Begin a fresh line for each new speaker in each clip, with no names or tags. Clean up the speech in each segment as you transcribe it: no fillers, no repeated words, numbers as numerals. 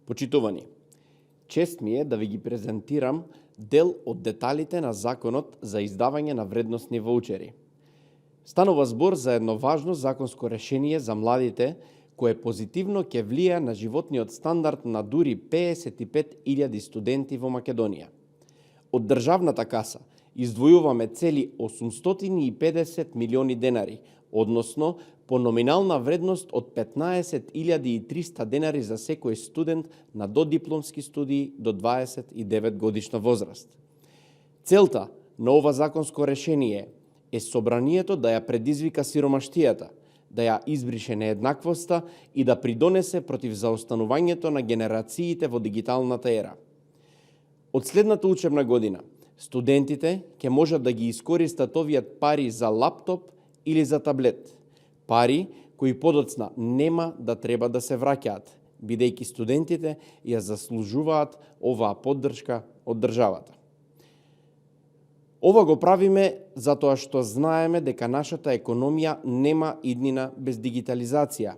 Почитувани, чест ми е да ви ги презентирам дел од деталите на законот за издавање на вредносни воучери. Станува збор за едно важно законско решение за младите, кое позитивно ќе влија на животниот стандард на дури 55.000 студенти во Македонија. Од државната каса издвојуваме цели 850 милиони денари, односно по номинална вредност од 15.300 денари за секој студент на додипломски студии до 29 годишна возраст. Целта на ова законско решение е собранието да ја предизвика сиромаштијата, да ја избрише нееднаквоста и да придонесе против заостанувањето на генерациите во дигиталната ера. Од следната учебна година, студентите ќе можат да ги искористат овие пари за лаптоп или за таблет. Пари кои подоцна нема да треба да се враќаат, бидејќи студентите ја заслужуваат оваа поддршка од државата. Ова го правиме затоа што знаеме дека нашата економија нема иднина без дигитализација,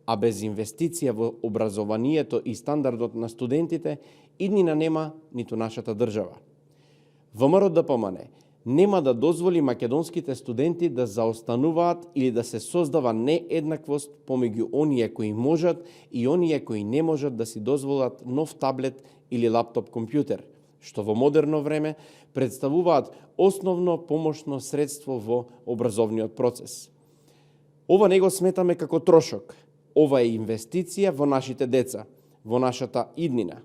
а без инвестиција во образованието и стандардот на студентите, иднина нема ниту нашата држава. ВМРО ДПМН нема да дозволи македонските студенти да заостануваат или да се создава нееднаквост помеѓу оние кои можат и оние кои не можат да си дозволат нов таблет или лаптоп компјутер, што во модерно време представуваат основно помошно средство во образовниот процес. Ова не го сметаме како трошок. Ова е инвестиција во нашите деца, во нашата иднина.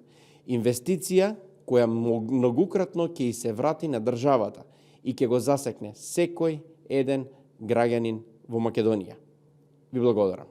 Инвестиција која многократно ќе и се врати на државата и ќе го засекне секој еден граѓанин во Македонија. Ви благодарам.